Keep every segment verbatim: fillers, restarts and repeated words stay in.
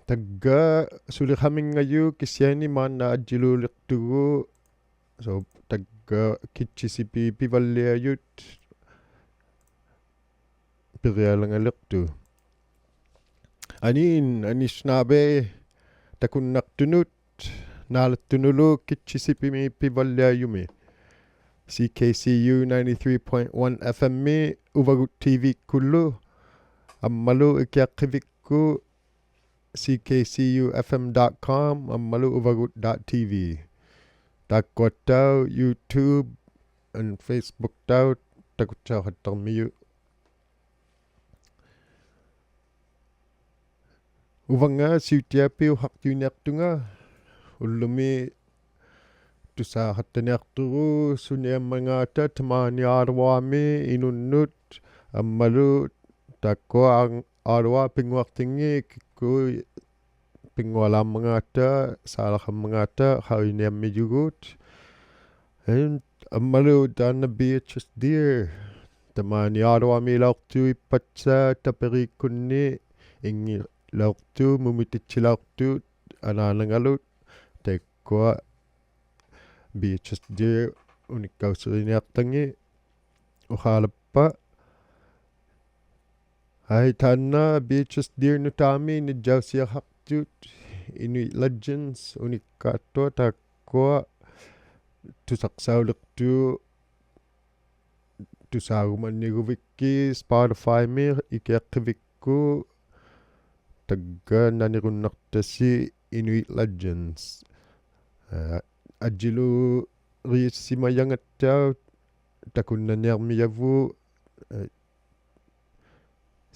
ᑕᒡᒐ ᓱᓕᖃᒥᙵᔪᖅ ᑭᓯᐊᓂ ᒫᓐᓇ ᐊᔾᔨᓕᐅᓕᖅᑐᒍᑦ. So, ᑕᒡᒐ ᑭᑦᔨᓯᐱ ᐱᕙᓪᓕᐊᔪᑦ ᐱᒋᐊᓚᖓᓕᖅᑐᖅ. ᐊᓂ, ᐊᓂᓱᓇᕕᑦ ᑕᑯᓐᓇᖅᑐᓄᑦ, ᓈᓚᑦᑐᓄᓪᓗ ᑭᑦᔨᓯᐱᒥ ᐱᕙᓪᓕᐊᔪᒥ. C K C U ninety-three point one F M-ᒥ ᐅᕙᒍᑦ T V-ᑯᓪᓗ, ᐊᒻᒪᓗ ᐃᑭᐊᖅᑭᕕᒃᑯᑦ C K C U F M dot com, ᐊᒻᒪᓗ ᐅᕙᒍᑦ dot T V. ᑖᒃᑯᐊᑦᑕᐅᖅ YouTube and Facebook-ᑕᐅᖅ ᑕᑯᑦᓴᐅᖃᑦᑕᕐᒥᔪᑦ. ᐅᕙᖓ ᓯᐅᑎᐊᐱᒃ ᐅᖃᖅᑎᐅᓂᐊᖅᑐᖓ, ᐅᓪᓗᒥ ᑐᓵᖃᑦᑕᓂᐊᖅᑐᒍᑦ ᓱᓂᐊᒻᒪᖔᑕ ᑕᒫᓂ ᐋᑐᕚᒥ ᐃᓄᓐᓄᑦ, ᐊᒻᒪᓗ ᑖᒃᑯᐊ ᐋᑐᕚ ᐱᙳᐊᖅᑎᖏᑦ, ᑭᒃᑯᑦ ᐱᙳᐊᓛᒻᒪᖔᑕ, ᓵᓚᖃᒻᒪᖔᑕ ᖃᐅᔨᓂᐊᕐᒥᔪᒍᑦ. And ᐊᒻᒪᓗ ᑖᓐᓇ Beatrice Deer, ᑕᒫᓂ ᐋᑐᕚᒦᓚᐅᖅᑐᖅ ᐃᑉᐸᑦᓴᖅ ᑕᐱᕇᒃᑯᓐᓂ, ᐃᙱᓚᐅᖅᑐᖅ, ᒧᒥᑎᑦᓯᓚᐅᖅᑐᖅ, ᐊᓈᓇᖓᓗ, ᑕᐃᒃᑯᐊ Beatrice Deer ᐅᓂᒃᑲᐅᓯᕆᓂᐊᖅᑕᖏᑦ ᐅᖄᓚᑉᐸᑦ. ᐊᐃ, ᑖᓐᓇ Beatrice Deer ᓄᑖᒥ ᓂᔾᔭᐅᓯᔭᖃᖅᑐᑦ Inuit Legends ᐅᓂᒃᑳᖅᑐᖅ, ᑖᒃᑯᐊ ᑐᓴᖅᓴᐅᓕᖅᑐᖅ ᑐᓵᒍᒪᓐᓂᕈᕕᒃᑭᑦ Spotify-ᒥ ᐃᑭᐊᖅᑭᕕᒃᑯᑦ, ᑕᒡᒐ ᓇᓂᕈᓐᓇᖅᑕᓯ Inuit Legends. ᐋ, ᐊᔾᔨᓕᐅᕆᓯᒪᔭᖓᑦᑕᐅᖅ ᑕᑯᓐᓇᓂᐊᕐᒥᔭᕗᑦ, ᐋ,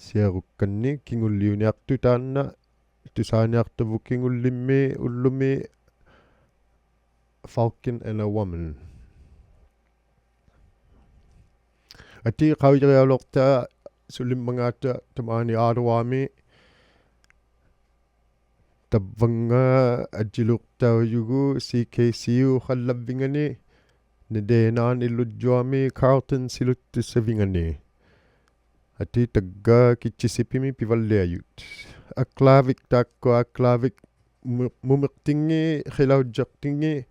ᓯᐊᕈᒃᑲᓐᓂᖅ ᑭᖑᓪᓕᐅᓂᐊᖅᑐᖅ ᑖᓐᓇ, ᑐᓵᓂᐊᖅᑕᕗᑦ ᑭᖑᓪᓕᒻᒥ ᐅᓪᓗᒥ Falcon and a Woman. ᐊᑏ ᖃᐅᔨᕆᐊᓚᐅᖅᑕ ᓱᓕᒻᒪᖔᑕ ᑕᒫᓂ ᐋᑐᕚᒥ. ᑕᕝᕙᙵᑦ ᐊᔾᔨᓕᐅᖅᑕᐅᔪᒍᑦ C K C U-ᖃᓪᓚᕝᕕᖓᓂ, ᓂᓕᐊᓇᓐ ᐃᓪᓗᔾᔪᐊᒥ Carleton ᓯᓗᑦᑐᓴᕝᕕᖓᓂ. ᐊᑏ ᑕᒡᒐ ᑭᑦᔨᓯᐱᒥ ᐱᕙᓪᓕᐊᔪᑦ. ᐊᒃᓛᕕᒃ ᑖᒃᑯᐊ, ᐊᒃᓛᕕᒃ ᒧ-, ᒧᒥᖅᑎᖏᑦ, ᕿᓚᐅᔾᔭᖅᑎᖏᑦ,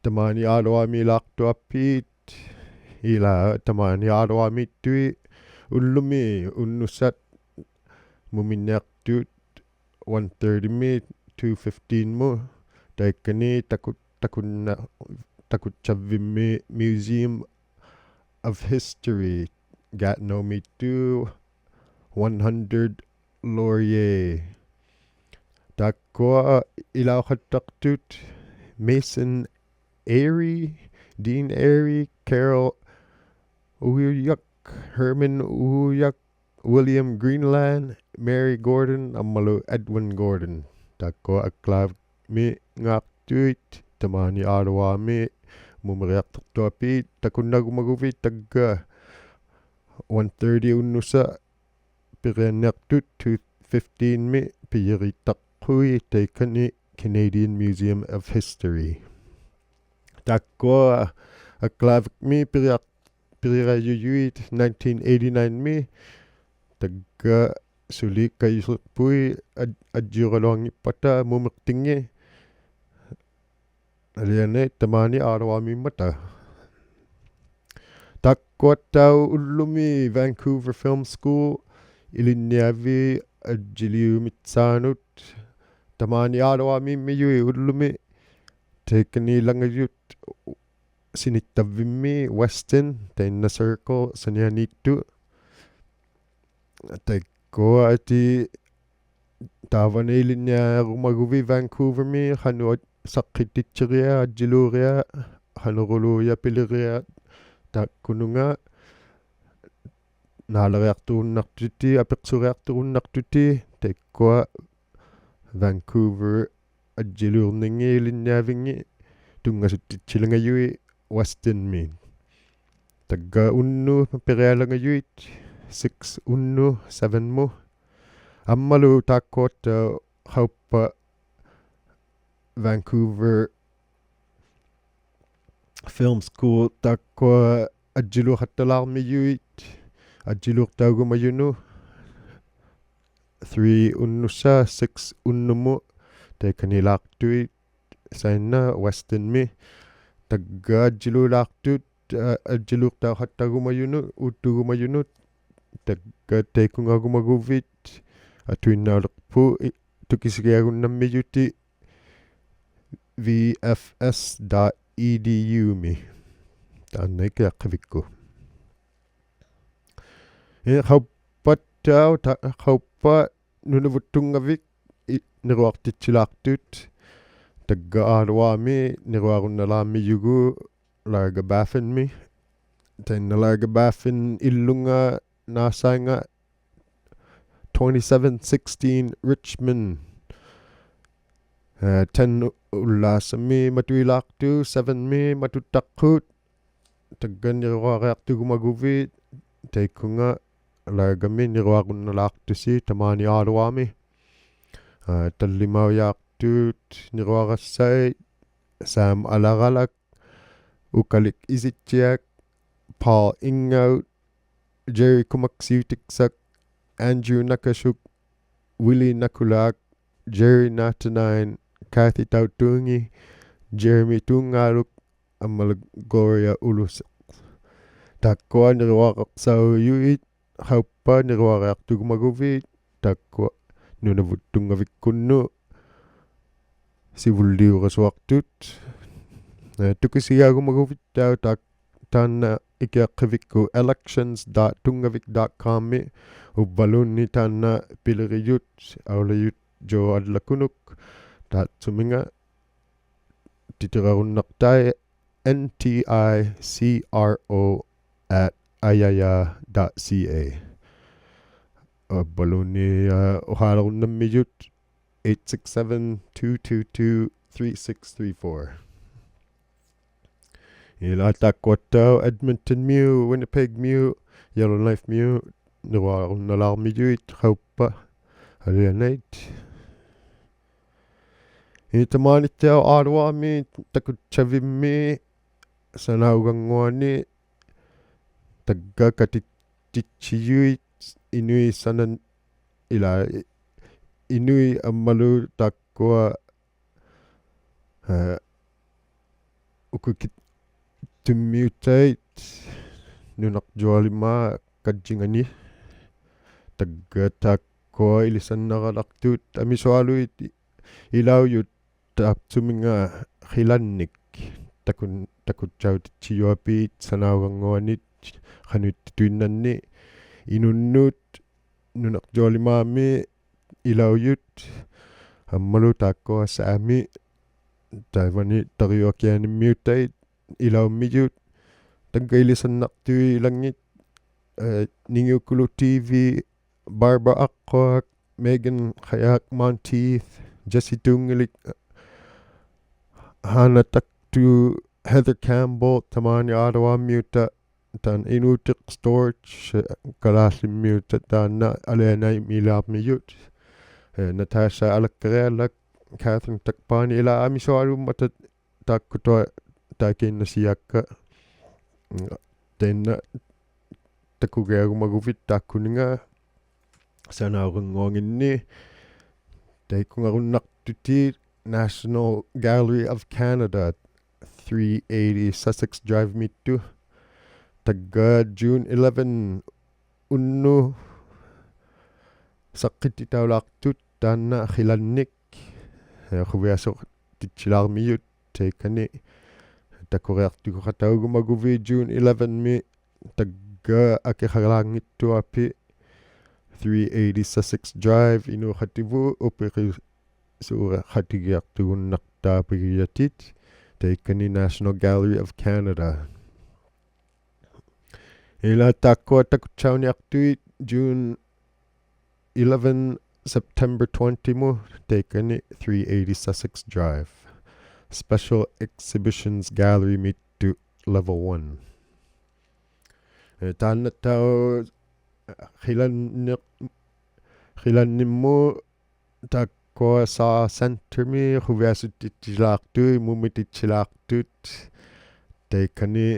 ᑕᒫᓂ ᐋᑐᕚᒦᓛᖅᑐᐊᐲᑦ, ᐃᓛ ᑕᒫᓂ ᐋᑐᕚᒦᑦᑐᐃᑦ, ᐅᓪᓗᒥ ᐅᓐᓄᓴᑦ ᒧᒥᓂᐊᖅᑐᑦ one thirty-ᒥᑦ two fifteen-ᒧᑦ, ᑕᐃᑲᓂ ᑕᑯ-, ᑕᑯᓐᓇ-, ᑕᑯᑦᓴᕝᕕᒻᒥ Museum of History, Gatineau-ᒦᑦᑐᖅ one hundred Laurier. ᑖᒃᑯᐊ ᐃᓚᐅᖃᑦᑕᖅᑐᑦ Mason Airy, Dean Airy, Carol Uyak, Herman Uyak, William Greenland, Mary Gordon, ᐊᒻᒪᓗ Edwin Gordon. ᑖᒃᑯᐊ ᐊᒃᓛᕐᒥᙶᖅᑐᐃᑦ ᑕᒫᓂ ᐋᑐᕚᒥ ᒧᒥᕆᐊᖅᑕᖅᑐᐊᐲᑦ, ᑕᑯᓐᓇᕈᒪᒍᕕᑦ ᑕᒡᒐ one thirty ᐅᓐᓄᓴ ᐱᒋᐊᓐᓂᐊᖅᑐᑦ two fifteen-ᒥ ᐱᔨᕆᑕᖅᑯᐃᑦ ᑕᐃᑲᓂ Canadian Museum of History. ᑖᒃᑯᐊ ᐊᒃᓛᕐᒥ ᐱᒋᐊ-, ᐱᒋᐊᕆᐊᔪᔪᐃᑦ nineteen eighty-nine-ᒥ, ᑕᒡᒐ ᓱᓕ ᑲᔪᓯᖅᐳᐃᑦ ᐊᔾ-, ᐊᔾᔨᐅᕋᓗᐊᙱᑉᐸᑕ ᒧᒥᖅᑎᖏᑦ, ᐊᓕᐊᓇᐃᑦ ᑕᒫᓂ ᐋᑐᕚᒦᒻᒪᑕ. ᑖᒃᑯᐊᑦᑕᐅᖅ ᐅᓪᓗᒥ Vancouver Film School ᐃᓕᓐᓂᐊᕕᑦ ᐊᔾᔨᓕᐅᒥᑦᓵᓄᑦ, ᑕᒫᓂ ᐋᑐᕚᒦᒻᒥᔪᐃᑦ ᐅᓪᓗᒥ, ᑕᐃᑲᓃᓚᖓᔪᑦ ᓯᓂᑦᑕᕝᕕᒻᒥ Weston, ᑕᐃᓐᓇ Circle ᓴᓂᐊᓃᑦᑐᖅ. ᑕᐃᒃᑯᐊ ᐊᑏ ᑖᕙᓂ ᐃᓕᓐᓂᐊᕈᒪᒍᕕᑦ Vancouver-ᒥ ᖃᓄᐊ ᓴᖅᑭᑎᑦᓯᕆᐊᖅ, ᐊᔾᔨᓕᐅᕆᐊᖅ, ᖃᓄᑯᓗᒃ ᐱᓕᕆᐊᖅ ᑖᒃᑯᓄᖓ, ᓈᓚᕆᐊᖅᑐᕈᓐᓇᖅᑐᑎᑦ, ᐊᐱᖅᓱᕆᐊᖅᑐᕈᓐᓇᖅᑐᑎᑦ, ᑕᐃᒃᑯᐊ Vancouver ᐊᔾᔨᓕᐅᕐᓂᖏᑦ ᐃᓕᓐᓂᐊᕕᖏᑦ ᑐᙵᓱᑦᑎᑦᓯᓚᖓᔪᐃᑦ Weston-ᒥ. ᑕᒡᒐ ᐅᓐᓄᓴ ᐱᒋᐊᓚᖓᔪᐃᑦ six ᐅᓐᓄᓴ seven-ᒧᑦ. ᐊᒻᒪᓗ ᑖᒃᑯᐊᑦᑕᐅᖅ ᖃᐅᑉᐸᑦ Vancouver Film School ᑖᒃᑯᐊ ᐊᔾᔨᓕᐅᖃᑦᑕᓛᕐᒥᔪᐃᑦ, ᐊᔾᔨᓕᐅᖅᑕᐅᒍᒪᔪᓄᑦ three unnussa, six unnumut, taikanilaaqtuit, sainna Westonmi, tagga ajjiluulaaqtut, aa, ajjiluuqtauqattagumajunut, uuttugumajunut, tagga taikunngagumaguvit, atuinnauliqput, i-, tukisigiagunnammijut, V F S dot E D U-mi. Taanna ikiaqqivikkut. Ii, qauppattauq, ta-, qauppat Nunavut Tunngavik, i-, niruaqtitsilaaqtut. Tagga Ottawa-mi niruarunnalaarmijugut Larga Baffinmi. Taanna Larga Baffin illunga naasainga twenty-seven sixteen Richmond. Aa, ten ullaasami matuilaaqtut, seven-mi matuttaqqut. Tagga niruariaqtugumaguvit, taikunga Larga-mi niruarunnalaaqtusi tamaani Ottawa-mi. Aa, tallimaujaaqtut niruarassait, Sam Alagalak, Ukalik Isitsiak, Paul Ingaut, Jerry Kumaksiutiksak, Andrew Nakasuk, Willie Nakulaak, Jerry Natanine, Kathy Tautungi, Jeremy Tungaluk, ammalu Gloria Ulusak. Taakkua niruaraqsaujuit, qauppat niruariaqtugumaguvit, taakkua Nunavut Tunngavikkunnut sivulliurasuaqtut. Aa, tukisigiagumaguvittauq taak-, taanna ikiaqqivikkut elections dot tunngavik dot com-mi, uvvaluunniit taanna pilirijut, aulajut Joe Adlakunuk, taatsuminga titirarunnaqtai N T I C R O at ayaya dot C A. Uvvaluunniit, aa, uhaalarunnammijuit eight six seven, two two two, three six three four. Ilaa taakkuattauq Edmonton-miut, Winnipeg-miut, Yellowknife-miut, niruarunnalaarmijuit, qauppat, alianait. Ii, tamaanittauq Ottawa-mi, takutsavimmik, sanaugannguanik, tagga katittitsijuit, Inuit sanan-, ilaa, Inuit ammalu taakkua, aa, ukukittummiutait, nunarjualimaat kajjingani, tagga taakkua ilisannaralaqtut, amisualuit ilaujut taatsuminga qilannik, takun-, takutsautitsijuapit sanaugannguanit, qanuitituinnanni, inunnut, nunarjualimaami ilaujut, ammalu taakkua Saami, taivani tariuakianimmiutait, ilaummijut, tagga ilisannaqtuilangit, aa, Ningiukulu T V, Barbara Aqquak, Megan Qayak Monteith, Jesse Tungilik, Hannah Taktu, Heather Campbell, tamaani Ottawa-miuta, taanna Inuuteq Storch, kalaallimmiuta, taanna alianaimiilaarmijut, aa, Natasha Alakkarialak, Catherine Takpaani, ilaa amisualummata taakkutuq taakiinnasiakka. Taanna takugiagumaguvit taakkuninga sanaugannguanginni. Taikungarunnaqtutit National Gallery of Canada, three eighty Sussex Drive-miittut. Tagga June eleven unnuk saqqititaulaaqtut taanna qilannik, ee, quviasuqtitsilaarmijut, taikani takuriaqtuqataugumaguviit June eleven-mi, tagga akiqalaanngittuapit, three eighty Sussex Drive, inuuqativut upiriqsuuqatigiaqtugunaqtaapigijatit, taikani National Gallery of Canada. Ilaa taakkua takutsauniaqtuit June eleven, September twenty-mut, taikani three eighty Sussex Drive. Special Exhibitions Gallery-miittut level one. Ee, taannattauq, aa, qilanni-, qilannimmut taakkua Saar Center-mi quviasutitsilaaqtut, mumititsilaaqtut, taikani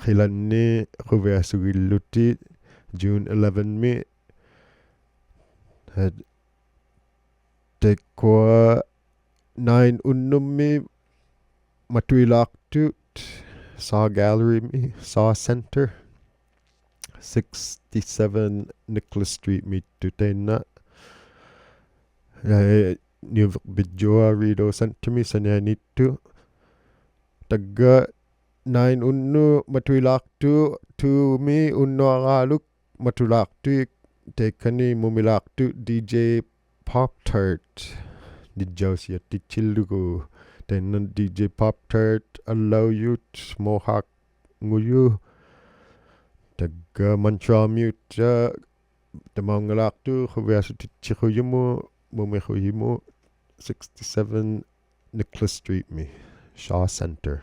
qilanni quviasugillutit June eleven-mi, ᐊ, ᑕᐃᒃᑯᐊ nine ᐅᓐᓄᒻᒥ ᒪᑐᐃᓛᖅᑐᑦ, Shaw Gallery-ᒥ, Shaw Centre, sixty-seven Nicholas Street-ᒦᑦᑐᖅ ᑕᐃᓐᓇ. ᐊ, ᓂᐅᕕᕐᕕᔾᔪᐊ Rideau Centre-ᒥ ᓴᓂᐊᓃᑦᑐᖅ. ᑕᒡᒐ nine ᐅᓐᓄᒃ ᒪᑐᐃᓛᖅᑐᖅ, two-ᒥ ᐅᓐᓄᐊᕌᓗᒃ ᒪᑐᓛᖅᑐᐃᑦ, ᑕᐃᑲᓂ ᒧᒥᓛᖅᑐᖅ D J Pop Tart, ᓂᔾᔭᐅᓯᐊᑎᑦᓯᓪᓗᒍ. ᑕᐃᓐᓇ D J Pop Tart, ᐊᓪᓚᐅᔪᑦ, Mohawk-ᖑᔪᖅ. ᑕᒡᒐ ᒪᓐᑐᐊᒥᐅᑕᖅ, ᑕᒪᐅᖓᓛᖅᑐᖅ ᖁᕕᐊᓱᑎᑦᓯᖁᔪᒧᑦ, ᒧᒥᖁᔨᒧᑦ, sixty-seven Nicholas Street-ᒥ, Shaw Centre.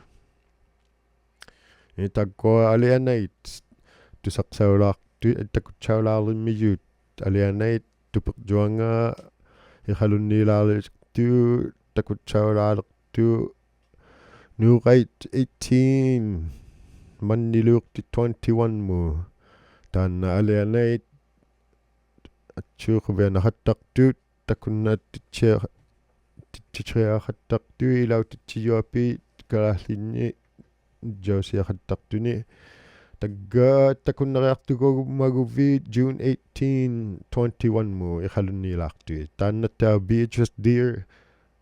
ᐄ, ᑕᒡᒐ ᐊᓕᐊᓇᐃᑦ ᑐᓴᖅᓴᐅᓛᖅᑐ-, ᑕᑯᑦᓴᐅᓛᓕᕐᒥᔪᑦ ᐊᓕᐊᓇᐃᑦ ᑐᐱᕐᔪᐊᖓ ᐃᖃᓗᓐᓃᓛᓕᖅᑐᖅ, ᑕᑯᑦᓴᐅᓛᓕᖅᑐᖅ ᓄᕐᕋᐃᑦ eighteen, ᒪᓐᓂᓗᒃᑎ twenty-one-ᒧᑦ. ᑖᓐᓇ ᐊᓕᐊᓇᐃᑦ ᐊᑦᓱ ᖁᕕᐊᓇᖃᑦᑕᖅᑐᑦ, ᑕᑯᓐᓇᑎᑦᓯᐊ-, ᑎᑦᓯᐊᖃᑦᑕᖅᑐᑦ, ᐃᓚᐅᑎᑦᓯᔪᐊᐲᑦ ᑲᓛᓪᓕᖕᓂ ᓂᔾᔭᐅᓯᐊᖃᑦᑕᖅᑐᓂ. ᑕᒡᒐ ᑕᑯᓐᓇᕆᐊᖅᑐᒍᒪᒍᕕᑦ June eighteen, twenty-one-ᒧᑦ ᐃᖃᓗᓐᓃᓛᖅᑐᐃᑦ. ᑖᓐᓇᑦᑕᐅᖅ Beatrice Deer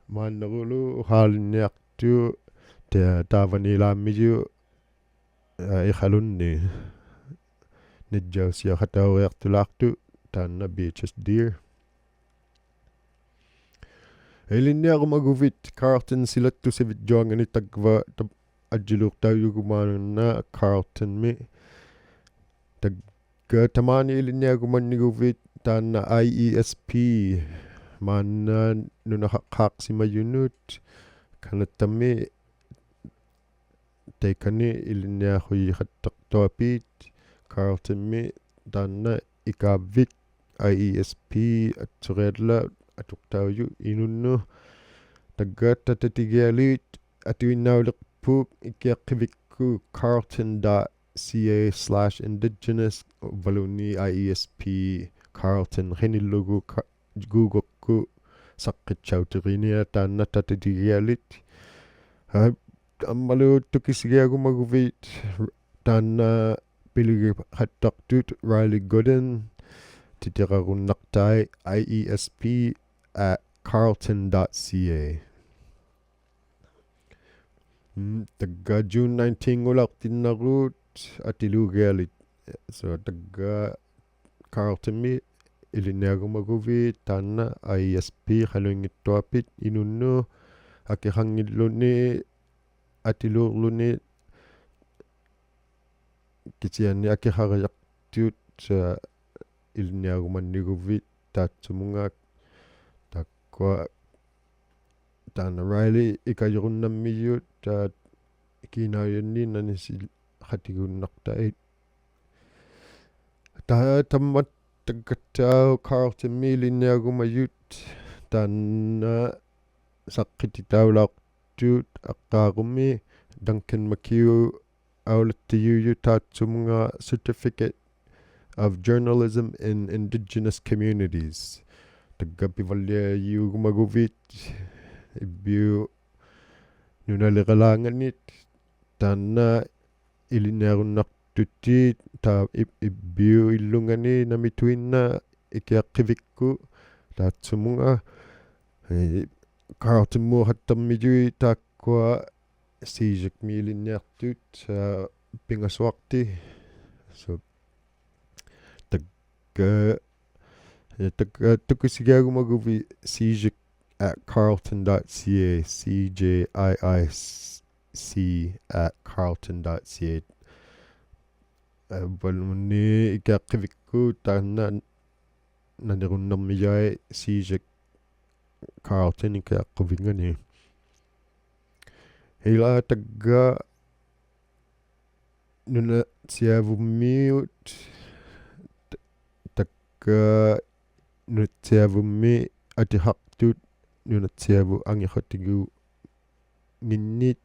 ᒫᓐᓇᕈᓗᒃ ᐅᖄᓕᓐᓂᐊᖅᑐᖅ, ᑕ-, ᑖᕙᓃᓛᕐᒥᔪᖅ, ᐊ, ᐃᖃᓗᓐᓂ. ᓂᔾᔭᐅᓯᐊᖃᑕᐅᒋᐊᖅᑐᓛᖅᑐᖅ ᑖᓐᓇ Beatrice Deer. ᐃᓕᓐᓂᐊᕈᒪᒍᕕᑦ Carlton ᓯᓚᑦᑐᓴᕕᔾᔪᐊᖓᓂ ᑕᒡᒐ ᑕ-, ᐊᔾᔨᓕᐅᖅᑕᐅᔪᒍᒪᓐᓇ Carlton-ᒥ. ᑕᒡᒐ ᑕᒫᓂ ᐃᓕᓐᓂᐊᕈᒪᓐᓂᒍᕕᑦ ᑖᓐᓇ I E S P, ᒫᓐᓇ ᓄᓇᖃᖅᑳᖅᓯᒪᔪᓄᑦ ᑲᓇᑕᒥ, ᑕᐃᑲᓂ ᐃᓕᓐᓂᐊᖁᔨᖃᑦᑕᖅᑐᐊᐲᑦ Carlton-ᒥ. ᑖᓐᓇ ᐃᑳᕝᕕᒃ I E S P ᐊᑦᓱᕆᐊᓪᓚᒃ ᐊᑐᖅᑕᐅᔪᖅ ᐃᓄᓐᓄᑦ. ᑕᒡᒐ ᑕᑕᑎᒋᐊᓖᑦ ᐊᑐᐃᓐᓇᐅᓕᖅᐳᖅ ᐃᑭᐊᖅᑭᕕᒃᑯᑦ carlton dot C A slash indigenous, ᐅᕝᕙᓘᓐᓃᑦ I E S P Carlton ᕿᓂᓪᓗᒍ ᑲ-, Google-ᑯᑦ ᓴᖅᑭᑦᓴᐅᑎᕆᓂᐊᖅ ᑖᓐᓇ ᑕᑕᑎᒋᐊᓖᑦ. ᐊ, ᐊᒻᒪᓗ ᑐᑭᓯᒋᐊᕈᒪᒍᕕᑦ ᑖᓐᓇ ᐱᓕᕆᖃᑦᑕᖅᑐᑦ Riley Gooden, ᑎᑎᕋᕈᓐᓇᖅᑕᐃᑦ I E S P at carlton dot C A. ᒻ, ᑕᒡᒐ June nineteen-ᖑᓚᐅᖅᑎᓐᓇᕈᑦ ᐊᑎᓕᐅᒋᐊᓖᑦ. So, ᑕᒡᒐ Carlton-ᒥ ᐃᓕᓐᓂᐊᕈᒪᒍᕕᑦ ᑖᓐᓇ I E S P ᖃᓄᐃᙱᑦᑐᐊᐲᑦ ᐃᓄᓐᓄᑦ ᐊᑭᖃᙱᓪᓗᓂ ᐊᑎᓕᐅᕐᓗᓂ. ᑭᓯᐊᓂ ᐊᑭᖃᕆᔭᖅᑐᑦ, ᐊ, ᐃᓕᓐᓂᐊᕈᒪᓐᓂᒍᕕᑦ ᑖᑦᓱᒧᖓ, ᑖᒃᑯᐊ ᑖᓐᓇ Riley ᐃᑲᔪᕈᓐᓇᒻᒥᔪᖅ, ᐊ, ᑮᓇᐅᔭᓂᒃ ᓇᓂᓯᖃᑎᒍᓐᓇᖅᑕᐃᑦ. ᑕ-, ᑕᒪᑦᑕᖅᑲᑕᐅᖅ Carlton-ᒥ ᐃᓕᓐᓂᐊᕈᒪᔪᑦ ᑖᓐᓇ ᓴᖅᑭᑎᑕᐅᓚᐅᖅᑐᑦ ᐊᕐᕌᒍᒥ. Duncan McHugh ᐊᐅᓚᑦᑎᔫᔪᖅ ᑖᑦᓱᒧᖓ Certificate of Journalism in Indigenous Communities. ᑕᒡᒐ ᐱᕙᓪᓕᐊᔪᒍᒪᒍᕕᑦ ᐃᕝᕕᐅᒃ ᓄᓇᓕᕋᓛᖓᓂᑦ ᑖᓐᓇ ᐃᓕᓐᓂᐊᕈᓐᓇᖅᑐᑎᑦ ᑕ-, ᐃ-, ᐃᕝᕕᐅᒃ ᐃᓪᓗᖓᓂ ᓇᒥᑐᐃᓐᓇᖅ ᐃᑭᐊᖅᑭᕕᒃᑯᑦ ᑖᑦᓱᒧᖓ. ᐄ, Carlton-ᒨᖃᑦᑕᕐᒥᔪᑦ ᑖᒃᑯᐊ CJIC-ᒥ ᐃᓕᓐᓂᐊᖅᑐᑦ, ᐊ, ᐱᖓᓱᐊᖅᑎ. So, ᑕᒡᒐ, ᐄ, ᑕᒡᒐ ᑐᑭᓯᒋᐊᕈᒪᒍᕕᑦ CJIC at carlton dot C A, C J I I C at carlton dot C A. ᐊ, ᐅᕝᕙᓘᓐᓃᑦ ᐃᑭᐊᖅᑭᕕᒃᑯᑦ ᑖᓐᓇ ᓇᓂᕈᓐᓇᕐᒥᔭᐃᑦ CJIC Carlton ᐃᑭᐊᖅᑭᕕᖓᓂ. ᐃᓛ ᑕᒡᒐ ᓄᓇᑦᓯᐊᕗᒻᒥᐅᑦ, ᑕ-, ᑕᒡᒐ ᓄᓇᑦᓯᐊᕗᒻᒥ ᐊᑎᖃᖅᑐᑦ ᓄᓇᑦᓯᐊᕗᑦ ᐊᖏᖃᑎᒍᖏᓐᓂᑦ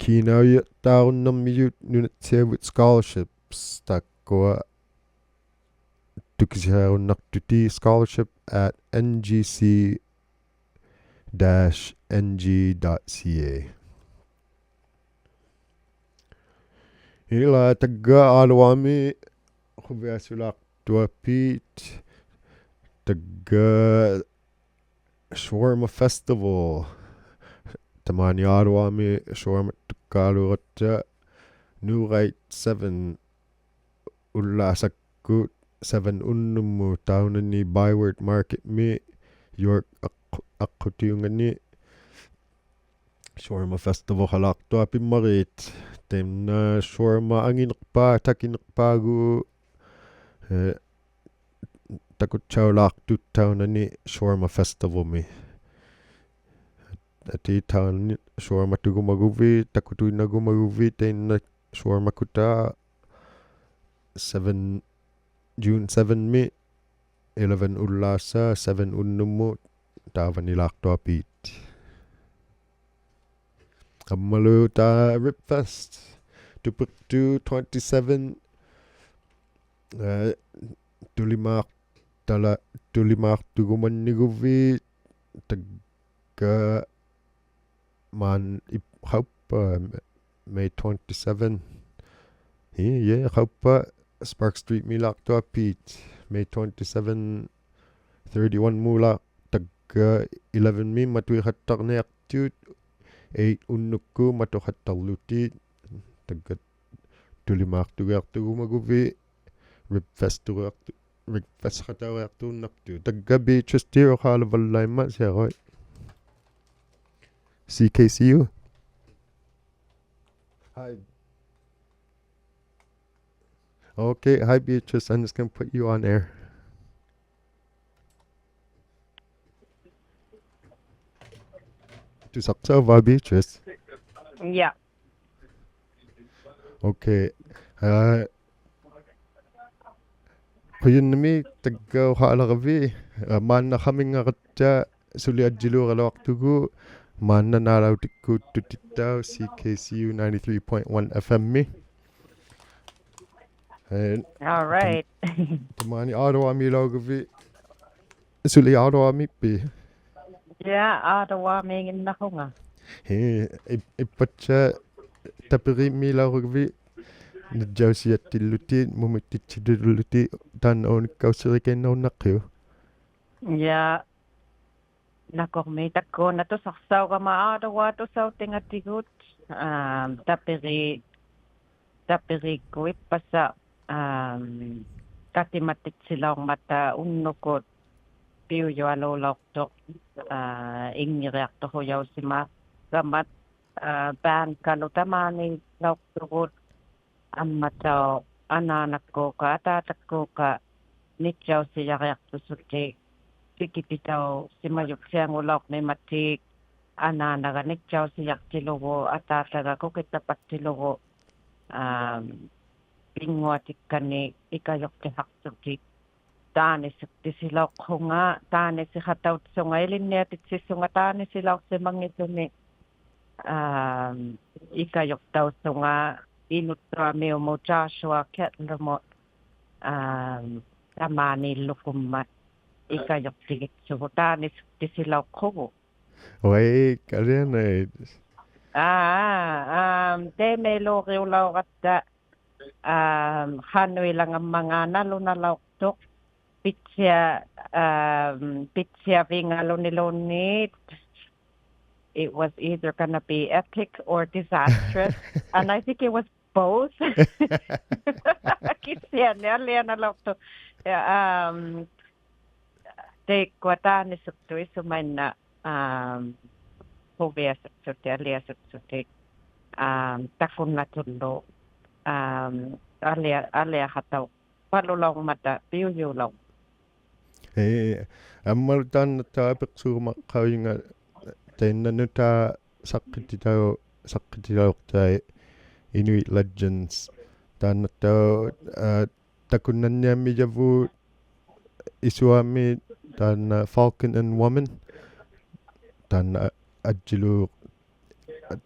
ᑮᓇᐅᔭᖅᑖᕈᓐᓇᕐᒥᔪᑦ ᓄᓇᑦᓯᐊᕗᑦ scholarships, ᑖᒃᑯᐊ tukisiarunnaqtutit scholarship at N G C dash N G dot C A. Ila tagga Ottawa-mi quviasulaaqtuapit tagga Shawarma Festival. Tamaani Ottawa-mi shawarma tukkaalugatta New Light seven ullaasakkut seven unnummut taunani Byward Market-mi York aq-, aqqutiungani. Shawarma Festival-qalaaqtuapimmarit. Taimna shawarma anginiqpaa, takiniqpaagu, eh, takutsaulaaqtut taunani Shawarma Festival-mi. Ati taunani shawarma tugumaguvit, takutuinnagumaguvit, tainna shawarma kutaa seven, June seven-mi, eleven ullaasa, seven unnummut, taavanilaaqtuapit. Ammalu taava Ribfest, Tupiqtuq twenty-seven, eh, tulimaaqtala-, tulimaaqtugumanniguvit, tagga maan ip-, qauppa, May twenty-seven. Ii, yeah, qauppa Sparks Street-milaaqtuapit, May twenty-seven, thirty-one-mulaaq tagga eleven-mi matuiqattarniaqtut, eight unnukkut matuqattarlutit, tagga tulimaaqtugiaqtugumaguvit, Ribfest-ugiaqtu-, Ribfest-qatagiaqtuunnaqtut. Tagga Beatrice-tiuqaalavallaimmat, siaruit. C K C U. Hi. Okay, hi Beatrice. I'm just gonna put you on air. Tusaqsauvva Beatrice? Yeah. Okay. Uh, Qujanaq tagga uqaalaravit, uh, maanna qaminngaratta suli ajjiluuraluaqtugut, maanna naalautikkut tutittauq C K C U ninety-three point one F M-mi. Eh, All right. Tamaani Ottawa-milauguvit, suli Ottawa-mippit? Yeah, Ottawa-miiginnaqunga. Hii, ip-, ippassaq Tapiriimmilauruguvit, najjausijattillutit, mumittitsillutit, taanna uunikkausirikiinnarunnaqqiuk? Yeah. Nakurmiitakkuuna tusaqsaugama Ottawa tusautingatigut, um, Tapiri-, Tapiriikkut ippassaq, um, katimattitsilaurmata unnukut piujualuulauqtuq, uh, inngiriaqtuqujausimagamata, uh, band-kalu tamaaniilauqtugut, ammatauq anaanakkuuka ataatakkuuka nijjausijariaqtusutik, tikipitausimajukkiangulauqnimatik, anaanaga nijjausijaqtilugu, ataataga kukitapattilugu, um, pinnguatikkani ikajuqtihaqtutik. Taanisuktisilaurqunga, taanisiqatautsunga, ilinniatitsisunga taanisilauqsimanngisuni, um, ikajuqtausunga Inuttuamiumut Joshua Kettlumut, um, tamaaniillukummat ikajuqtigitsugut, taanisuktisilaurqugu. Uai, kalianait. Aa, um, taimailuuriulauratta, um, qanuilangammangaat nalunalauqtuq, pitsia-, um, pitsiaviingaluniluunniit, it was either gonna be epic or disastrous, and I think it was both. Kisiani alianalauqtuq. Yeah, um, taikkua taanisuktuq isumainna, um, quviasuksutik, aliasuksutik, um, takunnatullu, um, alia-, aliaqatauq palulaurmata piujuulaurmata. Ii, ammalu taanna taava apiqsuumaqqaujunga tainna nutaaq saqqititau-, saqqititauqtai Inuit Legends. Taanna taava, aa, takunnanniammijavut isuami taanna Falcon and Woman. Taanna ajjilu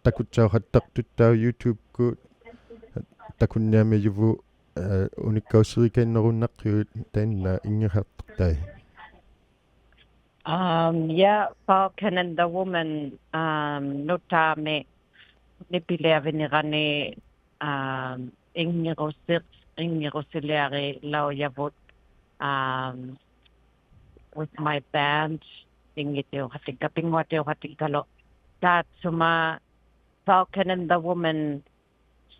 takutsauqattaqtuttauq YouTube-kkut takunniammijavut ᐋ, ᐅᓂᒃᑲᐅᓯᕆᑲᐃᓐᓇᕈᓐᓇᖅᑭᐅᒃ ᑕᐃᓐᓇ ᐃᙱᖃᖅᑕᐃ? Um, yeah, Falcon and the Woman, um, ᓄᑖᒥ ᓂᐱᓕᐊᕕᓂᕋᓂ, um, ᐃᙱᕈᓯᖅ, ᐃᙱᕈᓯᓕᐊᕆᓚᐅᔭᕗᑦ, um, with my band, ᐃᙱᑎᐅᖃᑎᒃᑲ, ᐱᙳᐊᑎᐅᖃᑎᒃᑲᓗ. ᑖᑦᓱᒪ Falcon and the Woman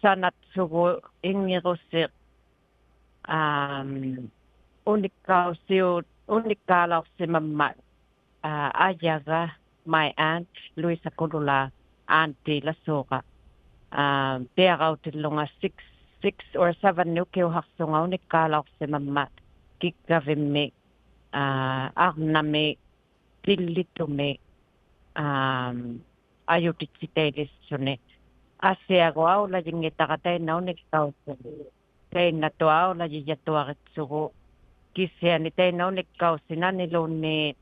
ᓴᓇᑦᓱᒍ ᐃᙱᕈᓯᖅ, um, ᐅᓂᒃᑳᐅᓯᐅ-, ᐅᓂᒃᑳᓚᐅᖅᓯᒪᒻᒪᑦ, ᐋ, ᐊᔭᒐ, my aunt, Luisa Kulula, aunt-ᓕ ᓚᓲᕋ. Um, ᐱᐊᕋᐅᑎᓪᓗᖓ six, six or seven-ᓂᒃ ᐅᑭᐅᖃᖅᓱᖓ ᐅᓂᒃᑳᓚᐅᖅᓯᒪᒻᒪᑦ, ᑭᒡᒐᕕᒻᒥ, ᐋ, ᐊᕐᓇᒥ, ᑎᓪᓕᑐᒥ, um, ᐊᔪᑎᑦᓯᑕᐃᓕᔅᓱᓂ. ᐊᓯᐊᒍ ᐊᐅᓚᔨᙱᑕᕋ ᑕᐃᓐᓇ ᐅᓂᒃᑲᐅᓯᖅ. ᑕᐃᓐᓇᑐᐊᖅ ᐊᐅᓚᔨᔭᑐᐊᕆᑦᓱᒍ. ᑭᓯᐊᓂ ᑕᐃᓐᓇ ᐅᓂᒃᑲᐅᓯᖅ ᓇᓂᓘᓐᓃᑦ